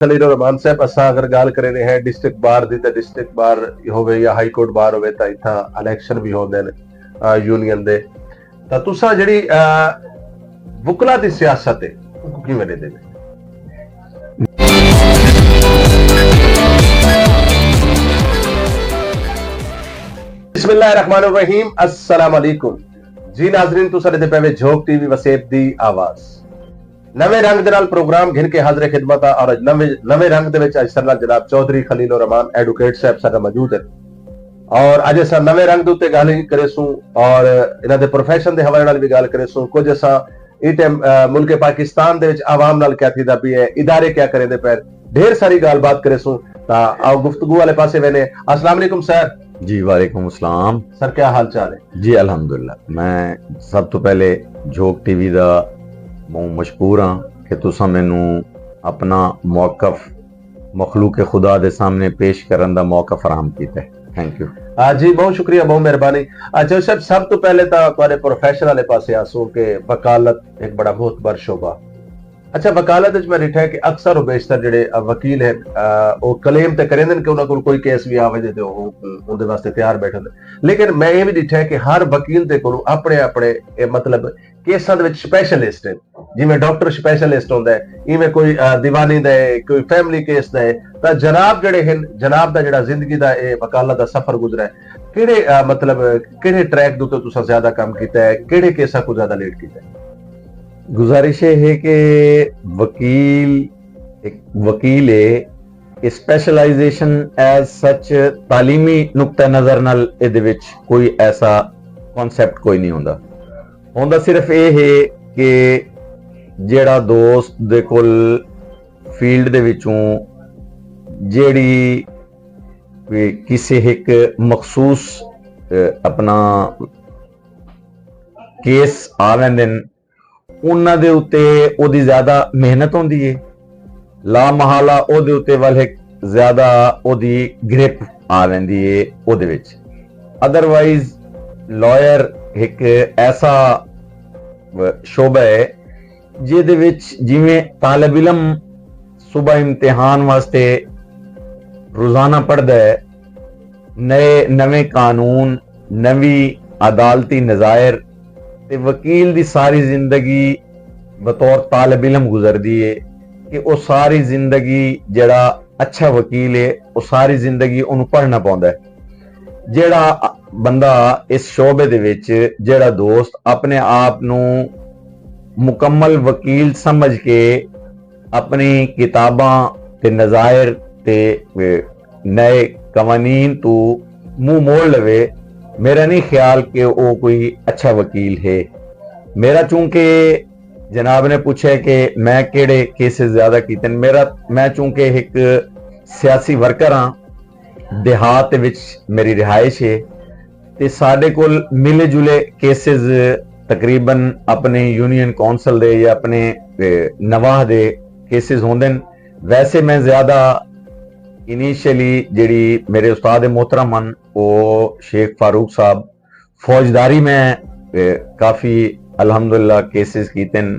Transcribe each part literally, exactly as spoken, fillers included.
خلیل الرحمان صاحب، اساں اگر گل کرے رہے ہیں ڈسٹرکٹ بار دی، تے ڈسٹرکٹ بار ہووے یا ہائی کورٹ بار ہووے، تاں اتھاں الیکشن بھی ہوندے نے، آ، یونین دے۔ تاں تساں جڑی، آ، وکلا دی سیاست ہے، او کیویں ویندے نے؟ بسم اللہ الرحمن الرحیم، السلام علیکم۔ جی ناظرین، تساں دے پے وے جھوک ٹی وی وسیب دی آواز۔ نویں رنگ دے نال پروگرام گھن کے حاضر خدمت آ، اور اج نویں، نویں رنگ دے وچ اج سر نال جناب چوہدری خلیل الرحمان ایڈوکیٹ صاحب سارا موجود ہے۔ اور اج اساں نویں رنگ دے اُتے گل ہی کرے سوں، اور انہاں دے پروفیشن دے حوالے نال بھی گل کرے سوں۔ کچھ اساں اس ٹائم، آ، ملک پاکستان دے وچ عوام نال کیا تھی دا پی ہے، ادارے کیا کرے دے پے، ڈھیر ساری گل بات کرے سوں۔ تاں آؤ گفتگو والے پاسے وینے۔ السلام علیکم سر۔ جی، وعلیکم السلام۔ سر، کیا حال چال ہے؟ جی، الحمدللہ۔ میں سب تو پہلے جھوک ٹی وی دا بہت مشکور ہاں کہ تساں مینوں اپنا موقف مخلوق خدا دے سامنے پیش کرن دا موقع فراہم کیتا ہے۔ Thank you. آ، جی، بہت شکریہ، بہت مہربانی۔ اچھا سر، سب تو پہلے تاں تہاڈے پروفیشن والے پاسے آسوں کہ وکالت ایک بڑا معتبر شعبہ۔ اچھا، وکالت وچ میں ڈٹھا ہے کہ اکثر و بیشتر جڑے، آ، وکیل ہیں، آ، وہ کلیم تے کریندے نے کہ انہاں کول کوئی کیس بھی آوے تے وہ، اون دے واسطے تیار بیٹھے نے۔ لیکن میں یہ بھی ڈٹھا ہے کہ ہر وکیل دے کولوں اپنے اپنے، اے، مطلب، کیساں دے وچ سپیشلسٹ ہیں۔ جویں ڈاکٹر سپیشلسٹ ہوندا ہے، ایویں کوئی، آ، دیوانی دا ہے، کوئی فیملی کیس دا ہے۔ تاں جناب جڑے ہیں، جناب دا جڑا زندگی دا اے وکالت دا سفر گزرا ہے، کہڑے، آ، مطلب، کہڑے ٹریک دے تے تساں زیادہ کم کیتا ہے، کہڑے کیساں کو زیادہ لیڈ کیتا ہے؟ گزارش یہ ہے کہ وکیل، ایک وکیل ہے، اسپیشلائزیشن ایز سچ تعلیمی نقطہ نظر نال اے دے وچ کوئی ایسا کانسیپٹ کوئی نہیں ہوندا۔ ہوندا صرف اے ہے کہ جیڑا دوست دے کول فیلڈ دے وچوں جیڑی کوئی کسے ایک مخصوص، اے، اپنا کیس آ ویندے نے، انہاں دے اُتے او دی زیادہ محنت ہوندی ہے، لا محالہ او دے اُتے ول ایک زیادہ او دی گرپ آ ویندی ہے او دے وچ۔ ادروائز لائر ایک ایسا شعبہ ہے جس دے وچ جویں طالب علم صبح امتحان واسطے روزانہ پڑھدا ہے، نئے نویں قانون، نویں عدالتی نظائر تے وکیل دی ساری زندگی بطور طالب علم گزردی ہے کہ او ساری زندگی جڑا اچھا وکیل ہے، او ساری زندگی اونوں پڑھنا پوندا ہے۔ جڑا بندہ اس شعبے دے وچ، جڑا دوست اپنے آپ نوں مکمل وکیل سمجھ کے اپنی کتاباں تے نظائر تے، اے، نئے قوانین تو منہ موڑ لوے، میرا نہیں خیال کہ او کوئی اچھا وکیل ہے۔ میرا چونکہ جناب نے پوچھا کہ میں کہڑے کیسز زیادہ کیتے ہیں، میرا، میں چونکہ ایک سیاسی ورکر ہاں، دیہات وچ میری رہائش ہے، تے ساڈے کول ملے جلے کیسز تقریباً اپنے یونین کونسل دے یا اپنے، اے، نواح دے کیسز ہوندے نے۔ ویسے میں زیادہ انیشلی جڑی میرے استاد محترم ہن، او شیخ فاروق صاحب، فوجداری میں، اے، کافی الحمدللہ کیسز کیتے نے۔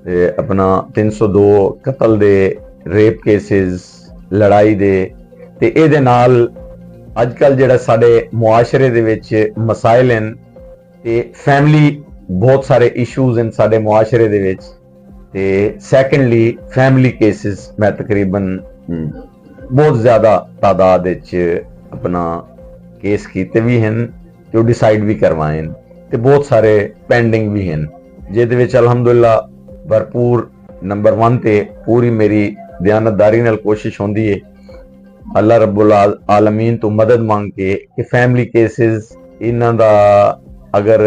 اے، اپنا تین سو دو قتل دے، ریپ کیسز، لڑائی دے، تے اے دے نال اج کل جڑا ساڈے معاشرے دے وچ مسائل ہیں، تے فیملی، بہت سارے ایشوز ہیں ساڈے معاشرے دے وچ، تے سیکنڈلی فیملی کیسز میں تقریباً، ہم، بہت زیادہ تعداد وچ اپنا کیس کیتے بھی ہیں، تے او ڈیسائیڈ بھی کروائے ہیں، تے بہت سارے پینڈنگ بھی ہیں، جس دے وچ الحمدللہ بھرپور نمبر ون تے پوری میری دیانتداری نال کوشش ہوندی ہے اللہ رب العالمین تو مدد مانگ کے کہ فیملی کیسز انہاں دا اگر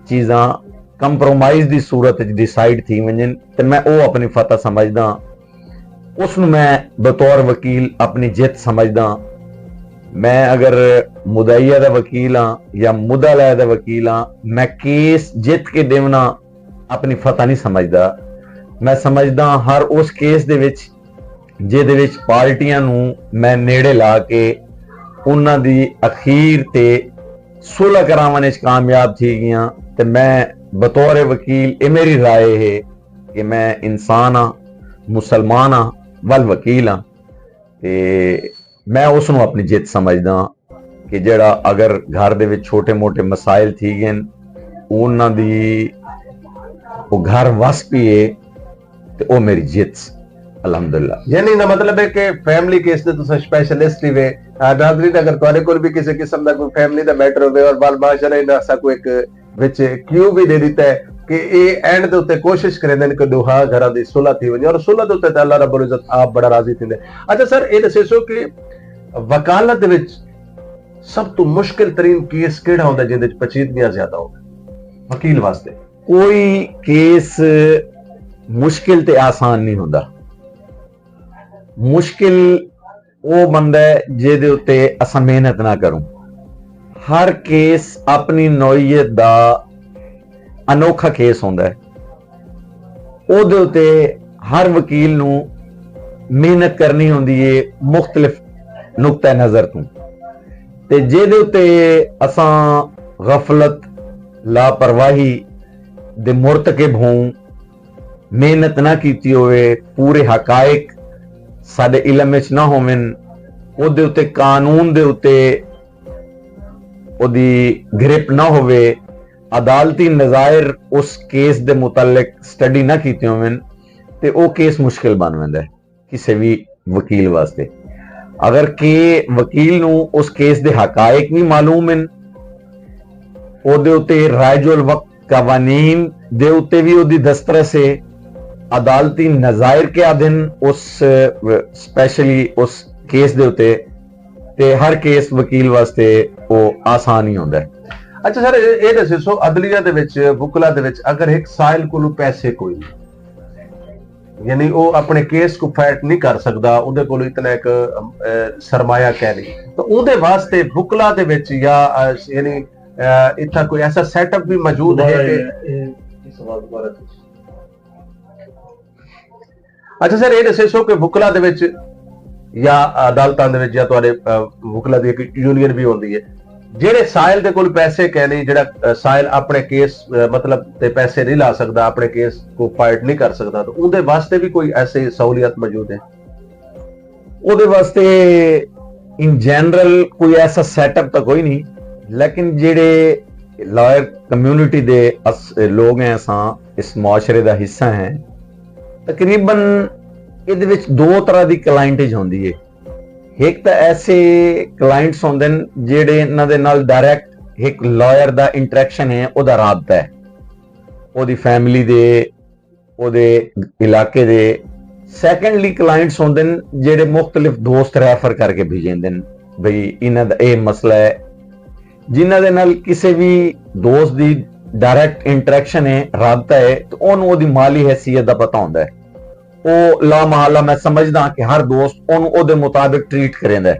چیزاں کمپرومائز دی صورت وچ ڈیسائیڈ تھی ونجن تے میں او اپنی فتح سمجھدا ہاں، اس نوں میں بطور وکیل اپنی جت سمجھدا ہاں۔ میں اگر مدعیہ دا وکیل ہاں یا مدعا لائے دا وکیل ہاں، میں کیس جت کے دیونا اپنی فتح نہیں سمجھدا۔ میں سمجھدا ہاں ہر اس کیس دے وچ جے دے وچ پارٹیاں نوں میں نیڑے لا کے انہاں دی اخیر تے صلح کراون وچ کامیاب تھی گیاں، تے میں بطور وکیل اے میری رائے ہے کہ میں انسان ہاں، مسلمان ہاں، ول وکیل ہاں، تے میں اس نوں اپنی جیت سمجھدا ہاں کہ جڑا اگر گھر دے وچ چھوٹے موٹے مسائل تھی گئے، انہاں دی، وہ گھر وس پیے، تے او میری جیت۔ الحمدللہ۔ یعنی نہ مطلب ہے کہ فیملی کیس دے تساں سپیشلسٹ ہی وے۔ آ، ناظرین، اگر تہاڈے کول بھی کسی قسم دا کوئی فیملی دا میٹر ہوے اور بال ماشاءاللہ انہاں سا کوئی ایک وچ کیوں بھی دے دیتا ہے کہ اے اینڈ دے اُتے کوشش کریندے نے کہ دوہا گھراں دی صلح تھی ونجے، اور صلح دے اُتے تے اللہ رب العزت آپ بڑا راضی تھیندے۔ اچھا سر، اے دسے سو کہ وکالت دے وچ سب تو مشکل ترین کیس کیڑا ہوندا ہے جیندے وچ پیچیدگیاں زیادہ ہوندے وکیل واسطے؟ کوئی کیس مشکل تے آسان نہیں ہوندا۔ مشکل او بندہ ہے جے دے اُتے اساں محنت نہ کروں۔ ہر کیس اپنی نوعیت دا انوکھا کیس ہوندا ہے۔ او دے اُتے ہر وکیل نوں محنت کرنی ہوندی ہے مختلف نقطہ نظر توں۔ تے جے دے اُتے اساں غفلت، لاپرواہی دے مرتکب ہوں، محنت نہ کیتی ہوئے، پورے حقائق ساڈے علم وچ نہ ہوون، اودے اُتے قانون دے اُتے اودی گرپ نہ ہوئے، عدالتی نظائر اس کیس دے متعلق سٹڈی نہ کیتے ہوون، تے او کیس مشکل بن ویندا ہے کسے بھی وکیل واسطے۔ اگر کہ وکیل نوں اس کیس دے حقائق نہیں معلوم ہن، اودے اُتے رائج الوقت قوانین دے اُتے بھی اودی دسترس ہے، عدالتی نظائر کیا دن اس، سپیشلی اس کیس دے اُتے، تے ہر کیس وکیل واسطے او آسان ہی ہوندا ہے۔ اچھا سر، اے، اے دسے سو عدلیہ دے وچ، وکلا دے وچ اگر ایک سائل کولوں پیسے کوئی نہیں، یعنی او اپنے کیس کو فائٹ نہیں کر سکدا، اودے کول اتنا ایک، اے، سرمایہ کہہ نہیں، تو اودے واسطے وکلا دے وچ یا، اے، یعنی، اے، اتھا کوئی ایسا سیٹ اپ بھی موجود ہے کہ اچھا سر، اے دسے سو کہ وکلا دے وچ یا عدالتاں دے وچ یا تہاڈے، اے، وکلا دی ایک یونین بھی ہوندی ہے، جڑے سائل دے کول پیسے کہہ نہیں، جڑا، اے، سائل اپنے کیس، اے، مطلب تے پیسے نہیں لا سکدا، اپنے کیس کو فائٹ نہیں کر سکدا، تو اون دے واسطے بھی کوئی ایسی سہولیات موجود ہے؟ اودے واسطے ان جنرل کوئی ایسا سیٹ اپ تو کوئی نہیں، لیکن جڑے لائر کمیونٹی دے اس-، لوگ ہیں، اساں اس معاشرے دا حصہ ہیں، تقریباً ادھے وچ دو طرح دی کلائنٹیج ہوندی ہے۔ ایک تاں ایسے کلائنٹس ہوندے نے جڑے انہاں دے نال ڈائریکٹ ایک لائر دا انٹریکشن ہے، او دا رابطہ ہے، او دی فیملی دے، او دے علاقے دے۔ سیکنڈلی کلائنٹس ہوندے نے جڑے مختلف دوست ریفر کر کے بھیجیندے نے، بھئی انہاں دا اے مسئلہ ہے، جنہاں دے نال کسے بھی دوست دی ڈائریکٹ انٹریکشن ہے، رابطہ ہے، تو اونوں او دی مالی حیثیت دا پتہ ہوندا ہے۔ او لا محالہ میں سمجھدا کہ ہر دوست اونوں او دے مطابق ٹریٹ کریندا ہے۔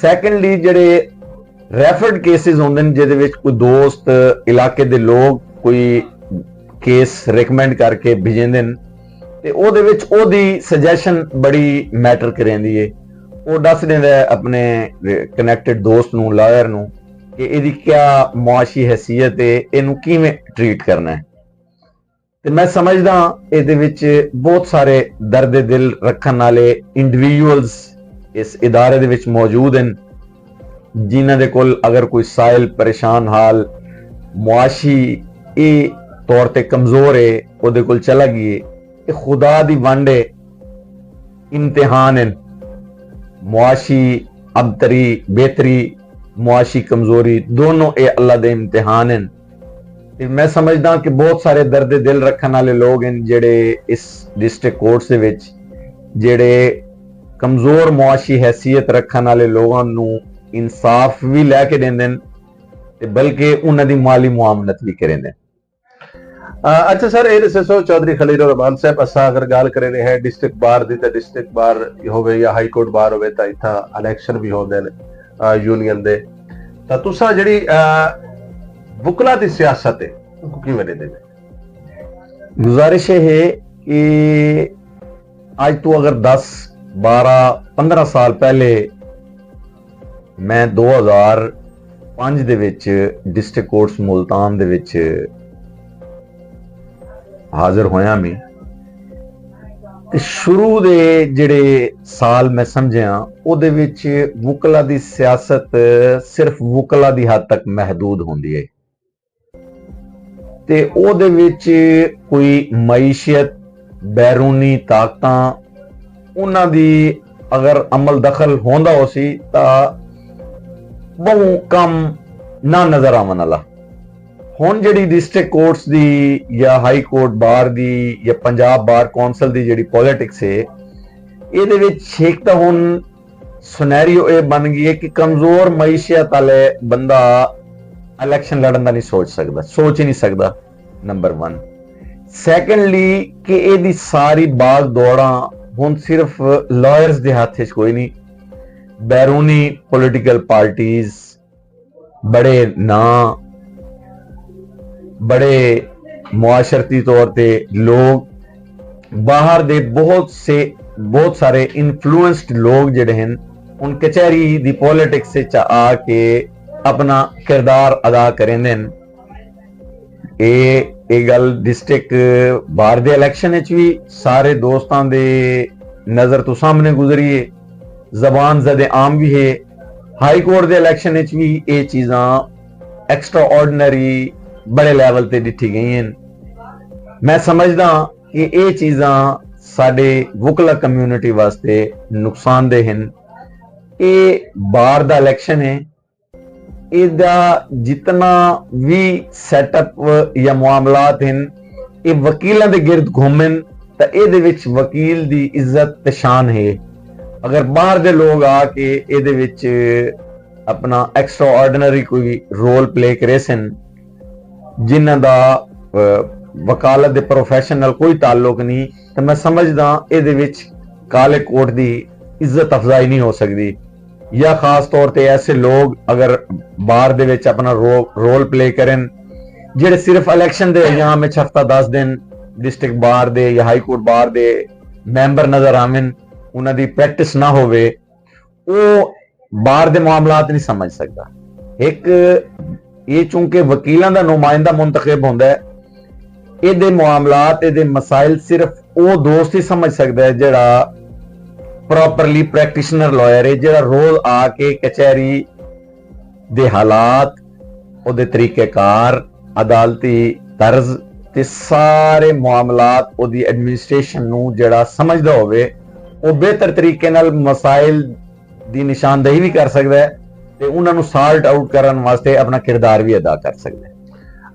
سیکنڈلی جڑے ریفرڈ کیسز ہوندے نے جدے وچ کوئی دوست، علاقے دے لوگ کوئی کیس ریکمینڈ کر کے بھیجیندے نے، تے او دے وچ او دی سجیشن بڑی میٹر کریندی ہے۔ او دس دیندا ہے اپنے کنیکٹڈ دوست نوں، لائر نوں، کہ ایدی کیا معاشی حیثیت ہے، اینوں کیویں ٹریٹ کرنا ہے۔ تے میں سمجھدا ہاں، ایدے وچ بہت سارے درد دل رکھن والے انڈیویجولز اس ادارے دے وچ موجود ہیں، جنہاں دے کول اگر کوئی سائل پریشان حال معاشی اے طور تے کمزور ہے، او دے کول چلا گئی ہے۔ اے خدا دی ونڈ ہے، امتحان ہیں۔ معاشی ابتری، بہتری، معاشی کمزوری، دونوں اے اللہ دے امتحان ہیں۔ تے میں سمجھدا کہ بہت سارے درد دل رکھن والے لوگ ہیں جڑے اس ڈسٹرکٹ کورٹس دے وچ جڑے کمزور معاشی حیثیت رکھن والے لوگاں نوں انصاف بھی لے کے دیندے نے تے بلکہ انہاں دی مالی معاونت بھی کریندے نے۔ آ، اچھا سر، اے دسے سو چوہدری خلیل الرحمان صاحب، اساں اگر گال کرے نے ہیں ڈسٹرکٹ بار دی، تے ڈسٹرکٹ بار ہوے یا ہائی کورٹ بار ہوے، تاں اتھاں الیکشن بھی ہوندے نے، آ، یونین دے، تاں تساں جڑی، آ، وکلا دی سیاست ہے، ان کو کیویں دے دے؟ گزارش یہ ہے کہ اج تو اگر دس، بارہ، پندرہ سال پہلے میں دو ہزار پنج دے وچ ڈسٹرکٹ کورٹس ملتان دے وچ حاضر ہویا میں، تے شروع دے جڑے سال میں سمجھیا، او دے وچ وکلا دی سیاست صرف وکلا دی حد تک محدود ہوندی ہے۔ تے او دے وچ کوئی معیشت، بیرونی طاقتاں، انہاں دی اگر عمل دخل ہوندا ہو سی، تاں بہوں کم نہ نظر آون والا۔ ہن جڑی ڈسٹرکٹ کورٹس دی یا ہائی کورٹ بار دی یا پنجاب بار کونسل دی جڑی پالیٹکس ہے، اے دے وچ ایک تاں ہن سنیریو اے بن گئی ہے کہ کمزور معیشت والے بندہ الیکشن لڑن دا نہیں سوچ سکدا، سوچ ہی نہیں سکدا۔ Number one. سیکنڈلی، کہ اے دی ساری باغ دوڑاں ہن صرف لائرز دے ہاتھ وچ کوئی نہیں، بیرونی پولیٹیکل پارٹیز، بڑے ناں، بڑے معاشرتی طور تے لوگ، باہر دے بہت سے، بہت سارے انفلوئنسڈ لوگ جڑے ہیں، ان کچہری دی پالیٹکس وچ آ کے اپنا کردار ادا کریندے ہیں۔ اے اے گل ڈسٹرکٹ بار دے الیکشن وچ بھی سارے دوستاں دے نظر تو سامنے گزری ہے، زبان زد عام بھی ہے۔ ہائی کورٹ دے الیکشن وچ بھی اے چیزاں ایکسٹرا آرڈنری بڑے لیول تے ڈٹھی گئی ہیں۔ میں سمجھدا کہ اے چیزاں ساڈے وکلا کمیونٹی واسطے نقصان دہ ہیں۔ اے بار دا الیکشن ہے، اے دا جتنا وی سیٹ اپ یا معاملات ہن، اے وکیلاں دے گرد گھومن، تاں اے دے وچ وکیل دی عزت تے شان ہے۔ اگر باہر دے لوگ آ کے اے دے وچ اپنا ایکسٹرا آرڈنری کوئی رول پلے کرے سن، جنہاں دا، اہ، وکالت دے پروفیشن نال کوئی تعلق نہیں، تے میں سمجھدا اے دے وچ کالے کوٹ دی عزت افزائی نہیں ہو سکدی۔ یا خاص طور تے ایسے لوگ اگر بار دے وچ اپنا رو-، رول پلے کرن، جڑے صرف الیکشن دے ایام وچ ہفتہ دس دن ڈسٹرکٹ بار دے یا ہائی کورٹ بار دے ممبر نظر آون، انہاں دی پریکٹس نہ ہووے، او بار دے معاملات نہیں سمجھ سکدا۔ ایک، یہ چونکہ وکیلاں دا نمائندہ منتخب ہوندا ہے، اے دے معاملات، اے دے مسائل صرف او دوست ہی سمجھ سکدا ہے جڑا پراپرلی پریکٹیشنر لائر ہے، جڑا روز آ کے کچہری دے حالات، او دے طریقہ کار، عدالتی طرز تے سارے معاملات، او دی ایڈمنسٹریشن نو جڑا سمجھدا ہووے، او بہتر طریقے نال مسائل دی نشاندہی بھی کر سکدا ہے تے انہاں نوں سارٹ آؤٹ کرن واسطے اپنا کردار بھی ادا کر سکدا ہے۔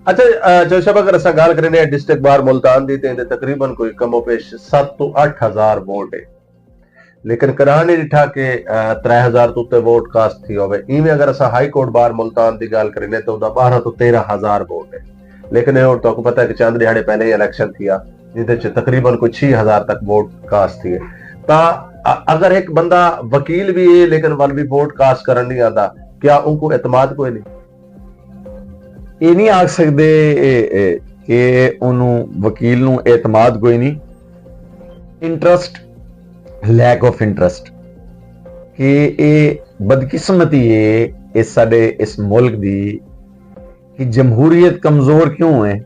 اچھا، اہ، جج صاحب، اگر اساں گل کرنے ہیں ڈسٹرکٹ بار ملتان دی، تے اندے تقریباً کوئی کم و پیش ست تو اٹھ ہزار ووٹ ہے، لیکن کراں نہیں ڈٹھا کہ، اہ، ترے ہزار تو تے ووٹ کاسٹ تھی ہوئے۔ ایویں اگر اساں ہائی کورٹ بار ملتان دی گل کرنے، تو دا بارہ تو تیرہ ہزار ووٹ ہے، لیکن یہ ہن تہاکوں پتہ ہے کہ چند دیہاڑے پہلے ہی الیکشن تھیا، جس وچ تقریباً کوئی چھ ہزار تک ووٹ کاسٹ تھیے۔ تاں ا-، اگر ایک بندہ وکیل بھی ہے لیکن ول بھی ووٹ کاسٹ کرن نہیں آندا، کیا ان کو اعتماد کوئی نہیں؟ یہ نہیں آکھ سکدے، اے، اے، کہ انہوں وکیل نوں اعتماد کوئی نہیں۔ انٹرسٹ، لیک آف انٹرسٹ، کہ یہ بدقسمتی ہے اس ساڈے اس ملک دی کہ جمہوریت کمزور کیوں ہے؟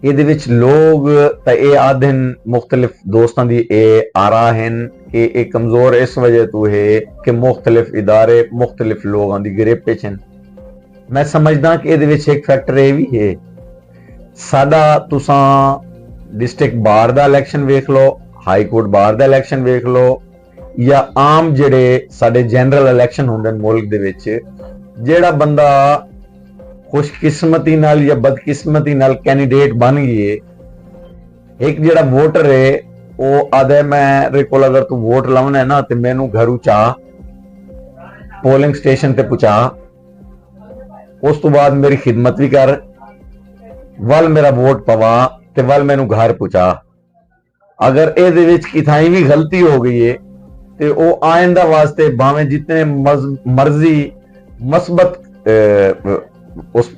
اے دے وچ لوگ تے اے آدھن، مختلف دوستاں دی اے آرا ہن کہ اے کمزور اس وجہ تو ہے کہ مختلف ادارے مختلف لوگاں دی گریپ وچ ہن۔ میں سمجھدا کہ اے دے وچ ایک فیکٹر اے وی ہے، ساڈا تساں ڈسٹرکٹ بار دا الیکشن ویکھ لو، ہائی کورٹ بار دا الیکشن ویکھ لو، یا عام جڑے ساڈے جنرل الیکشن ہوندے نے ملک دے وچ، جڑا بندہ خوش قسمتی نال یا بدقسمتی نال کینڈیڈیٹ بن گئے، ایک جڑا ووٹر ہے، او آدھے، میرے کول اگر تو ووٹ لاونا ہے نا، تے مینوں گھروں چا، پولنگ سٹیشن تے پہنچا، اس تو بعد میری خدمت بھی کر، ول میرا ووٹ پوا، تے ول مینوں گھر پہنچا۔ اگر اے دے وچ کتھائیں وی غلطی ہو گئی ہے، تے او آئندہ واسطے بھاویں جتنے مز-، مرضی مثبت، اے، اس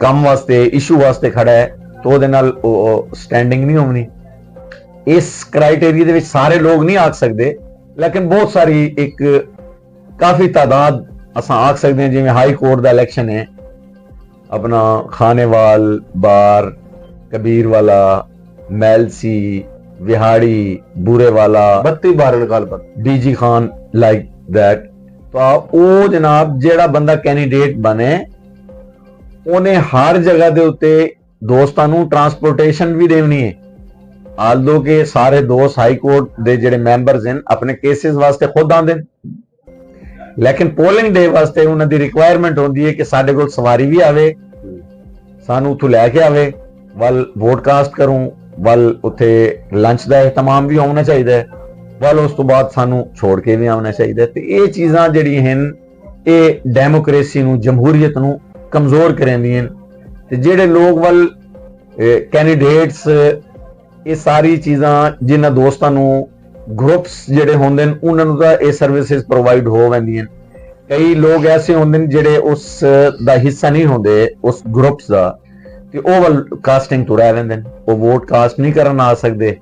کم واسطے، ایشو واسطے کھڑا ہے، تو او دے نال او، او سٹینڈنگ نہیں ہونی۔ اس کرائٹیریا دے وچ سارے لوگ نہیں آ سکدے، لیکن بہت ساری ایک کافی تعداد اساں آکھ سکدے ہیں، جویں ہائی کورٹ دا الیکشن ہے، اپنا خانیوال، بار، کبیر والا، میلسی، وہاڑی، بورے والا، بتی بارن گل بن۔ D G Khan, like that. تو او جناب، جیڑا بندہ کینڈیڈیٹ بنے، اونے ہر جگہ دے اُتے دوستاں نوں ٹرانسپورٹیشن وی دینی ہے۔ آلدو کہ سارے دوست ہائی کورٹ دے جڑے ممبرز ہن، اپنے کیسز واسطے خود آندے ہن، لیکن پولنگ ڈے واسطے انہاں دی ریکوائرمنٹ ہوندی ہے کہ ساڈے کول سواری وی آوے، سانوں اتھوں لے کے آوے، ول ووٹ کاسٹ کروں، ول اتھے لنچ دا اہتمام وی ہونا چاہیدا ہے، ول اس تو بعد سانوں چھوڑ کے وی آنا چاہیدا ہے۔ تے اے چیزاں جڑی ہن، اے ڈیموکریسی نوں، جمہوریت نوں کمزور کریندی ہن۔ تے جڑے لوگ ول، اے، کینڈیڈیٹس، اے ساری چیزاں جنہاں دوستاں نوں، گروپس جڑے ہوندے ہن، انہاں نوں تاں اے سروسز پرووائیڈ ہو ویندی ہن۔ کئی لوگ ایسے ہوندے ہن جڑے اس دا حصہ نہیں ہوندے، اس گروپس دا، تے او ول کاسٹنگ تو رہ ویندے ہن، او ووٹ کاسٹ نہیں کرن آ سکدے۔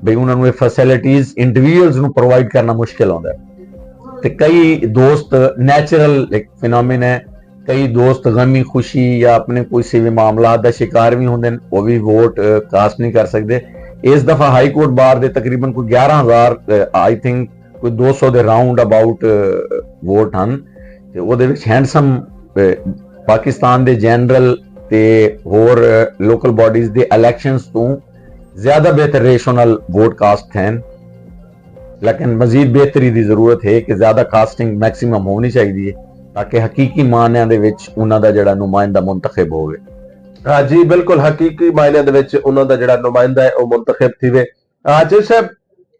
بھئی انہاں نوں اے فیسلٹیز انڈیویجولز نوں پرووائیڈ کرنا مشکل ہوندا ہے۔ تے کئی دوست، نیچرل ایک فینومین ہے، کئی دوست غمی خوشی یا اپنے کوئی سیوی معاملات دا شکار وی ہوندے ہن، او وی ووٹ، اے، کاسٹ نہیں کر سکدے۔ اس دفعہ ہائی کورٹ بار دے تقریباً کوئی گیارہ ہزار، اے، آئی تھنک کوئی دو سو دے راؤنڈ اباؤٹ، اے، ووٹ ہن۔ تے او دے وچ ہینڈسم، اے، پاکستان دے جنرل تے ہور، اے، لوکل باڈیز دے الیکشنز تو زیادہ بہتر ریشنل ووٹ کاسٹ ہیں، لیکن مزید بہتری دی ضرورت ہے کہ زیادہ کاسٹنگ میکسیمم ہونی چاہیے تاکہ حقیقی معنیاں دے وچ انہاں دا جڑا نمائندہ منتخب ہوئے۔ ہاں جی، بالکل، حقیقی معنیاں دے وچ انہاں دا جڑا نمائندہ ہے، او منتخب تھیوے۔ آ، جج صاحب،